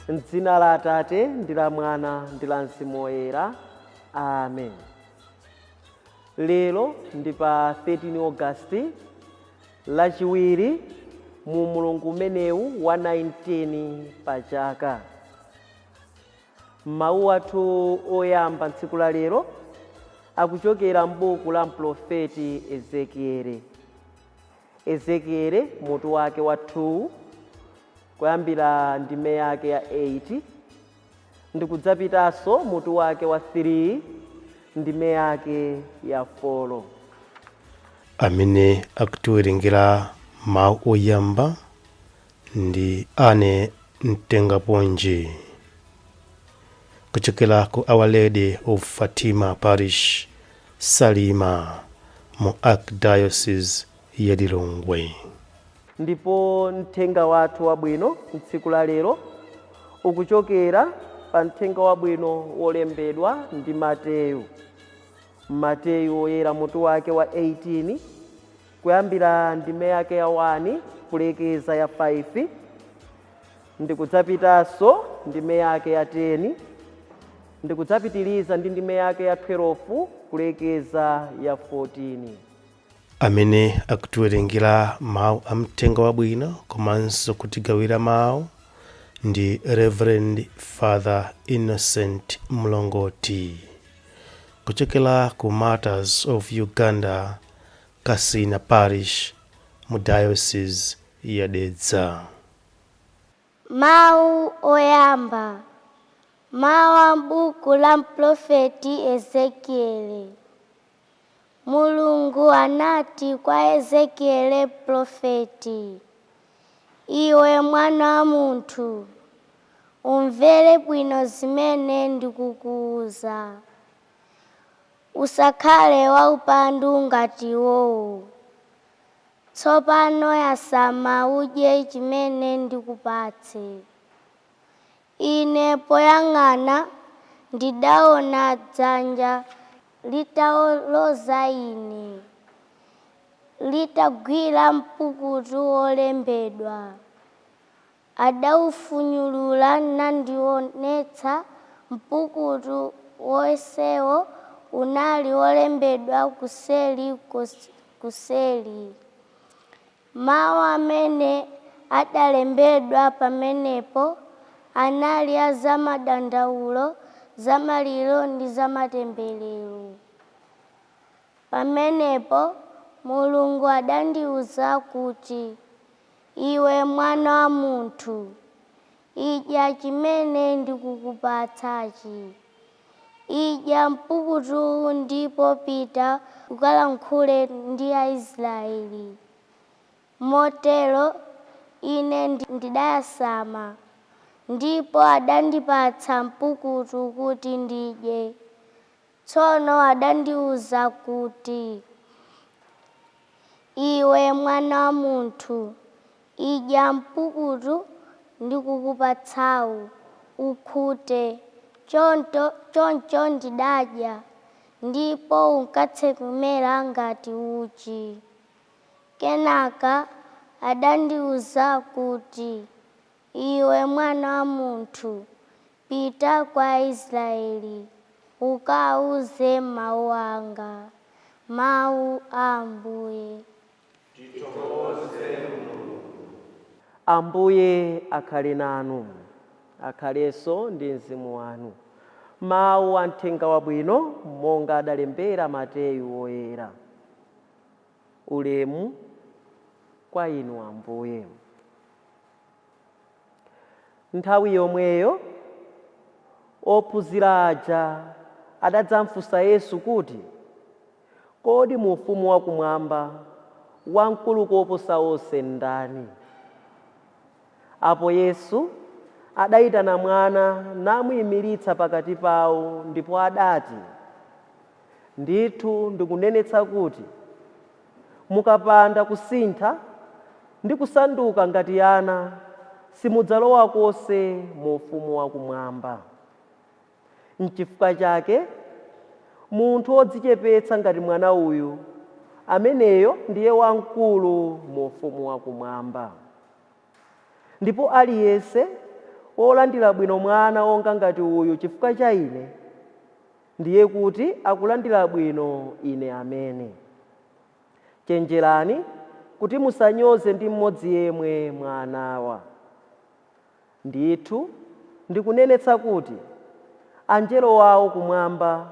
M'dzina la Atate ndi la Mwana ndi la Mzimu Woyera. Amen. Lero ndi pa 13 August, Lachiwiri mu mulungu umenewu wa 19 pa chaka. Mawu athu oyamba tsiku la lero akuchokera m'buku la mprofeti Ezekiele. Ezekiele mutu wake wa 2, kuyambira ndime yake ya 8, ndikudzapitanso mutu wake wa 3, ndime yake ya 4. Amene akutiwerengera mawu oyamba ndi Ane Mtengaponji kuchokera ku Our Lady of Fatima Parish, Salima, mu Archdiocese ya Lilongwe. Ndipo mthenga wathu wabwino tsiku la lero ukuchokera pa mthenga wabwino wolembedwa ndi Mateyu. Mateyu Woyera mutu wake wa 18, kuyambira ndime yake ya 1 kulekeza ya 5, ndikudzapitanso ndime yake ya 10, ndikudzapitiriza ndi ndime yake ya 12 kulekeza ya 14. Amene akutiwerengera mawu a mthenga wabwino komanso kutigawira mawu ndi Reverend Father Innocent Mlongoti kuchokera ku Martyrs of Uganda, Kasina Parish, mu Diocese ya Dedza. Mawu oyamba. Mawu a buku la mprofeti Ezekiele. Mulungu anati kwa Ezekiele profeti, "Iwe mwana wa munthu, umvere bwino zimene ndikukuwuza. Usakhale waupandu ngati iwowo. Tsopano yasama udye chimene ndikupatse." Ine poyang'ana ndidaona dzanja litaloza ine, litagwira mpukutu wolembedwa. Adawufunyulula nandionetsa mpukutu wonsewo unali wolembedwa kuseri kuseri. Mawu amene adalembedwa pamenepo anali a zamadandaulo, zamaliro ndi zamatemberero. Pamenepo Mulungu adandiwuza kuti, "Iwe mwana wa munthu, idya chimene ndikukupatsachi. Idya mpukutuwu ndipo pita ukalankhule ndi Aisraeli." Motero ine ndidayasama, ndipo adandipatsa mpukutu kuti ndidye. Tsono adandiwuza kuti, "Iwe mwana wa munthu, idya mpukutu ndikukupatsawu, ukhute." Choncho ndidadya, ndipo unkatsekemera ngati uchi. Kenaka adandiwuza kuti, "Iwe mwana wa munthu, pita kwa Aisraeli, ukawuze mawu anga." Mawu a Ambuye. Ambuye akhale nanu. Akhalenso ndi mzimu wanu. Mawu a mthenga wabwino monga adalembera Mateyu Woyera. Ulemu kwa inu, Ambuye. Nthawi yomweyo ophunzira aja adadzamfunsa Yesu kuti, "Kodi mu ufumu wakumwamba wamkulu koposa onse ndani?" Apo Yesu adayitana mwana namuyimiritsa pakati pawo, ndipo adati, Ndithu ndikunenetsa kuti mukapanda kusintha ndi kusanduka ngati ana, simudzalowa konse mu ufumu wakumwamba. N'chifukwa chake munthu wodzichepetsa ngati mwana uyu, ameneyo ndiye wamkulu mu ufumu wakumwamba. Ndipo aliyense wolandira bwino mwana wonga ngati uyu chifukwa cha ine, ndiye kuti akulandira bwino ine amene. Chenjerani kuti musanyoze ndi mmodzi yemwe mwa anawa. Ndithu ndikunenetsa kuti anjelo wawo kumwamba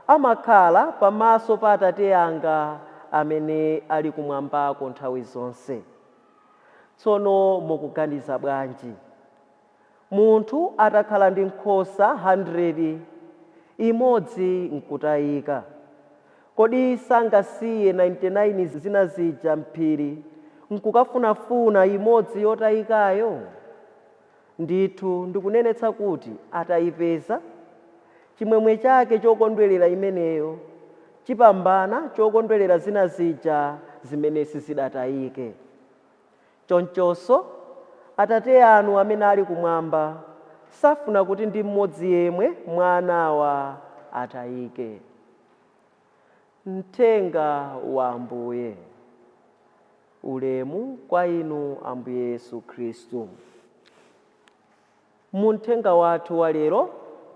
amakhala pamaso pa Atate anga amene ali kumwambako nthawi zonse. Tsono mukuganiza bwanji? Munthu atakhala ndi nkhosa 100, imodzi nkutayika, kodi sangasiye 99 zina zija mphiri nkukafunafuna imodzi yotayikayo? Ndithu ndikunenetsa kuti atayipeza, chimwemwe chake chokondwerera imeneyo chipambana chokondwerera zina zija zimene sizidatayike. Chonchonso Atate anu amene ali kumwamba safuna kuti ndi mmodzi yemwe mwa anawa atayike. Mthenga wa Ambuye. Ulemu kwa inu Ambuye Yesu Khristu. Mu mthenga wathu wa lero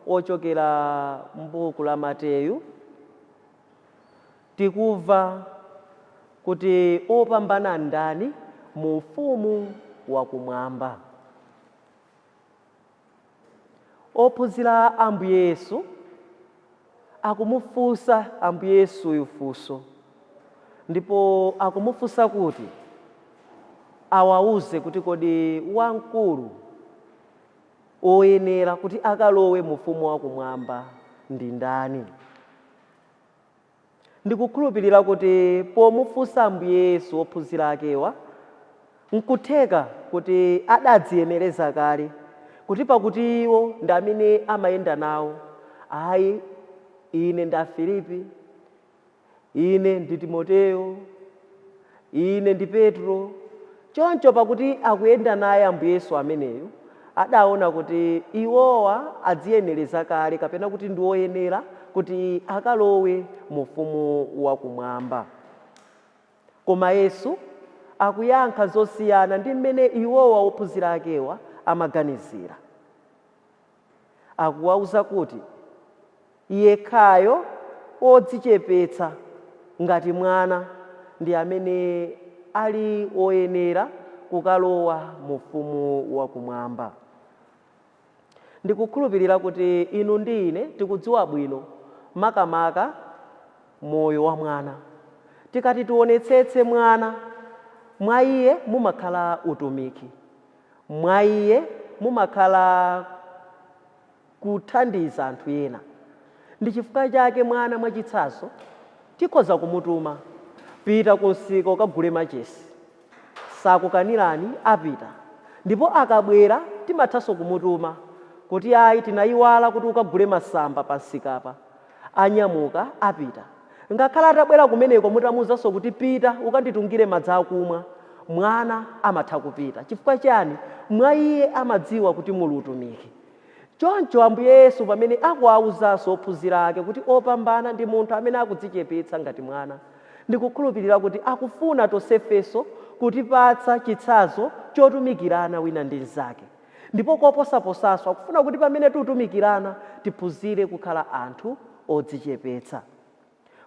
ochokera m'buku la Mateyu, tikumva kuti opambana ndani mu ufumu wakumwamba. Ophunzira Ambuye Yesu akumufunsa Ambuye Yesuyu funso, ndipo akumufunsa kuti awauze kuti kodi wamkulu oyenera kuti akalowe mu ufumu wakumwamba ndi ndani. Ndikukhulupirira kuti pomufunsa Ambuye Yesu ophunzira akewa, nkutheka kuti adadziyenereza kale kuti pakuti iwo ndi amene amayenda nawo, ayi ine nda Filipi, ine ndi Timoteyo, ine ndi Petro. Choncho pakuti akuyenda naye Ambuye Yesu ameneyu, adaona kuti iwowa adziyenereza kale kapena kuti ndi oyenera kuti akalowe mu ufumu wakumwamba. Koma Yesu akuyankha zosiyana ndi mmene iwowa ophunzira akewa amaganizira. Akuwauza kuti yekhayo odzichepetsa ngati mwana ndi amene ali oyenera kukalowa mu ufumu wakumwamba. Ndikukhulupirira kuti inu ndi ine tikudziwa bwino makamaka moyo wa mwana. Tikati tionetsetse mwana, mwa iye mumakhala utumiki, mwa iye mumakhala kuthandiza anthu ena. Ndi chifukwa chake mwana mwachitsanzo tikhoza kumutuma, pita kumsika ukagule machesi, sakukanirani, apita. Ndipo akabwera timathanso kumutuma kuti ayi tinayiwala kuti ukagule masamba pa msikapa, anyamuka apita. Ngakhale atabwera kumeneko mutamuwuzanso kuti pita ukanditungire madzi akumwa, mwana amatha kupita. Chifukwa chani? Mwa iye amadziwa kuti muli utumiki. Choncho Ambuye Yesu pamene akuwawuzanso ophunzira ake kuti opambana ndi munthu amene akudzichepetsa ngati mwana, ndikukhulupirira kuti akufuna tonsefenso kutipatsa chitsanzo chotumikirana wina ndi mnzake. Ndipo koposaposanso akufuna kuti pamene tikutumikirana tiphunzire kukhala anthu odzichepetsa.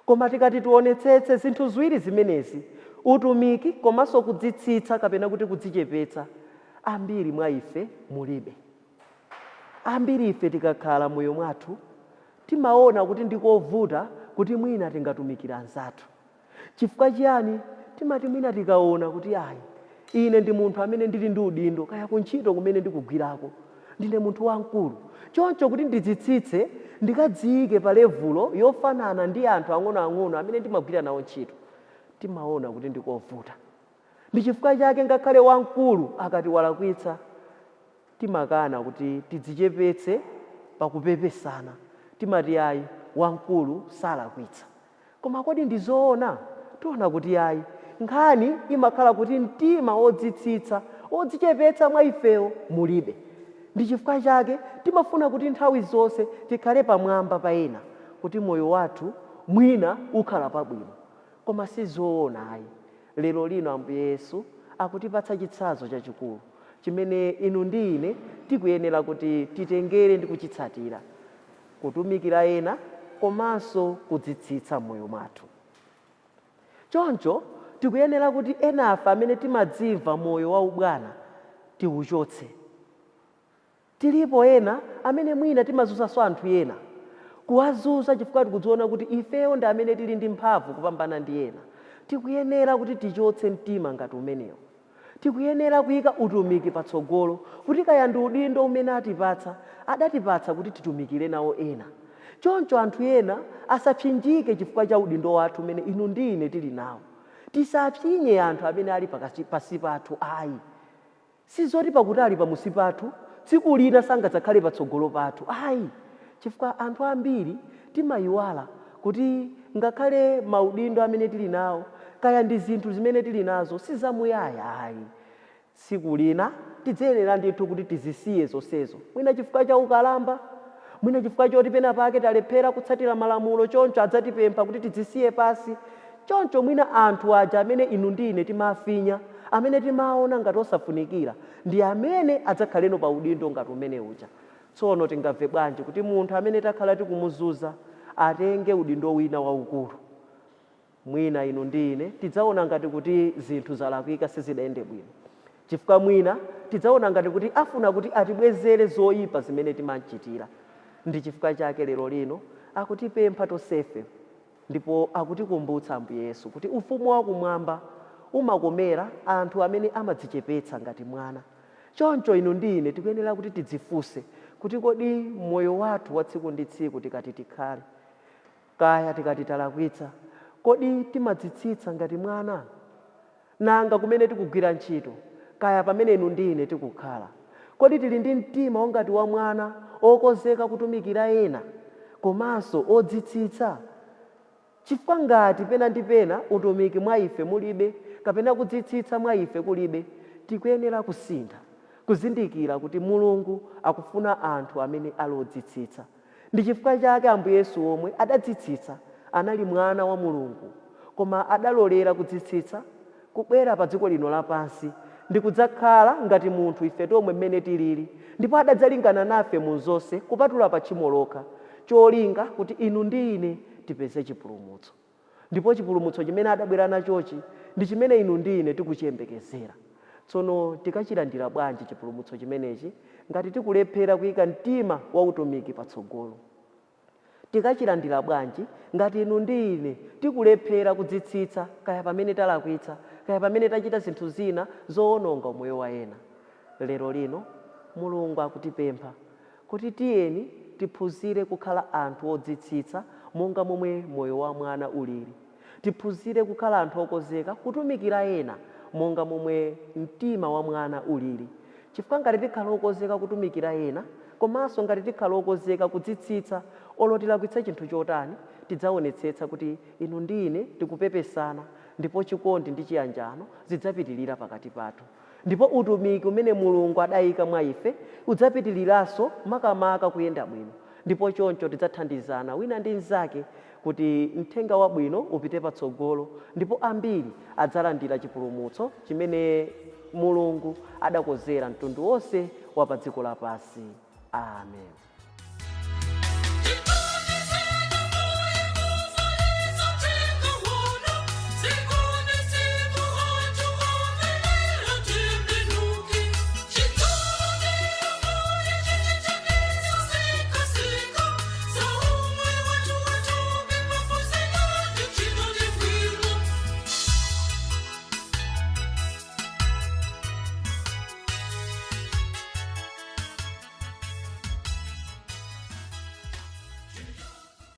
Koma tikati tionetsetse zinthu ziwiri zimenezi, utumiki komanso kudzitsitsa kapena kuti kudzichepetsa, ambiri mwa ife mulibe. Ambiri ife tikakhala moyo mwathu timaona kuti ndikovuta kuti mwina tingatumikira anzathu. Chifukwa chiyani? Timati mwina tikaona kuti ayi ine ndi munthu amene ndili ndi udindo, kaya kuntchito kumene ndikugwirako ndine munthu wamkulu, choncho kuti ndidzitsitse ndikadziyike pa levulo yofanana ndi anthu ang'onoang'ono amene ndimagwira nawo ntchito, timaona kuti ndikovuta. Ndi chifukwa chake ngakhale wamkulu akati walakwitsa timakana kuti tidzichepetse pakupepesana, timati ayi wamkulu salakwitsa. Koma kodi ndi zoona? Tiona kuti ayi, nkhani imakhala kuti mtima wodzitsitsa, wodzichepetsa mwa ifewo mulibe. Ndi chifukwa chake timafuna kuti nthawi zonse tikhale pamwamba pa ena, kuti moyo wathu mwina ukhala pabwino. Koma sizoona ayi. Lero lino Ambuye Yesu akutipatsa chitsanzo chachikulu chimene inu ndi ine tikuyenera kuti titengere ndi kuchitsatira, kutumikira ena komanso kudzitsitsa m'moyo mwathu. Choncho tikuyenera kuti enafe amene timadzimva moyo waubwana tiuchotse. Tilipo ena amene mwina timazunzanso anthu ena, kuwazunza chifukwa tikudziona kuti ifeyo ndi amene tili ndi mphamvu kupambana ndi ena. Tikuyenera kuti tichotse mtima ngati umenewo. Tikuyenera kuyika utumiki patsogolo, kuti kaya ndi udindo umene atipatsa, adatipatsa kuti titumikire nawo ena. Choncho anthu ena asapsinjike chifukwa cha udindo wathu umene inu ndi ine tili nawo. Tisapsinye anthu amene ali pasi pathu ayi. Sizoti pakuti ali pamusi pathu tsiku lina sangadzakhale patsogolo pathu ayi, chifukwa anthu ambiri timayiwala kuti ngakhale maudindo amene tili nawo, kaya ndi zinthu zimene tili nazo, sizamuyaya ayi. Tsiku lina tidzayenera ndithu kuti tizisiye zonsezo, mwina chifukwa cha ukalamba, mwina chifukwa choti pena pake talephera kutsatira malamulo, choncho adzatipempha kuti tizisiye pasi. Choncho mwina anthu aja amene inu ndi ine timafinya, amene timaona ngati osafunikira, ndi amene adzakhaleno pa udindo ngati umene uja. Tsono tingamve bwanji kuti munthu amene takhala tikumuzunza atenge udindo wina waukulu? Mwina inu ndi ine tidzaona ngati kuti zinthu zalakwika, sizidayende bwino, chifukwa mwina tidzaona ngati kuti afuna kuti atibwezere zoyipa zimene timachitira. Ndi chifukwa chake lero lino akutipempha tonsefe ndipo akutikumbutsa Ambuye Yesu kuti ufumu wakumwamba umakomera anthu amene amadzichepetsa ngati mwana. Choncho inu ndi ine tikuyenera kuti tidzifunse kuti kodi moyo wathu wa tsiku ndi tsiku tikati tikhale, kaya tikati talakwitsa, kodi timadzitsitsa ngati mwana? Nanga kumene tikugwira ntchito, kaya pamene inu ndi ine tikukhala, kodi tili ndi mtima wongati wa mwana, okonzeka kutumikira ena komanso odzitsitsa? Chifukwa ngati pena ndi pena utumiki mwa ife mulibe, kapena kudzitsitsa mwa ife kulibe, tikuyenera kusintha, kuzindikira kuti Mulungu akufuna anthu amene ali odzitsitsa. Ndi chifukwa chake Ambuye Yesu omwe adadzitsitsa, anali mwana wa Mulungu, koma adalolera kudzitsitsa, kubwera pa dziko lino lapansi ndi kudzakhala ngati munthu ife tomwe mmene tilili, ndipo adadzalingana nafe mu zonse kupatula pa tchimo lokha, cholinga kuti inu ndi ine tipeze chipulumutso. Ndipo chipulumutso chimene adabwera nachochi ndi chimene inu ndi ine tikuchiyembekezera. Tsono tikachilandira bwanji chipulumutso chimenechi ngati tikulephera kuyika mtima wa utumiki patsogolo? Tikachilandira bwanji ngati inu ndi ine tikulephera kudzitsitsa, kaya pamene talakwitsa, kaya pamene tachita zinthu zina zowononga umoyo wa ena? Lero lino Mulungu akutipempha kuti tiyeni tiphunzire kukhala anthu odzitsitsa monga momwe moyo wa mwana ulili. Tiphunzire kukhala anthu okonzeka kutumikira ena monga momwe mtima wa mwana ulili. Chifukwa ngati tikhala okonzeka kutumikira ena, komanso ngati tikhala okonzeka kudzitsitsa, olo tilakwitse chinthu chotani, tidzaonetsetsa kuti inu ndi ine tikupepesana, ndipo chikondi ndi chiyanjano zidzapitirira pakati pathu. Ndipo utumiki umene Mulungu adayika mwa ife udzapitiriranso makamaka kuyenda bwino. Ndipo choncho tidzathandizana wina ndi mnzake kuti mthenga wabwino upite patsogolo, ndipo ambiri adzalandira chipulumutso chimene Mulungu adakonzera mtundu wonse wa pa dziko lapansi. Amen.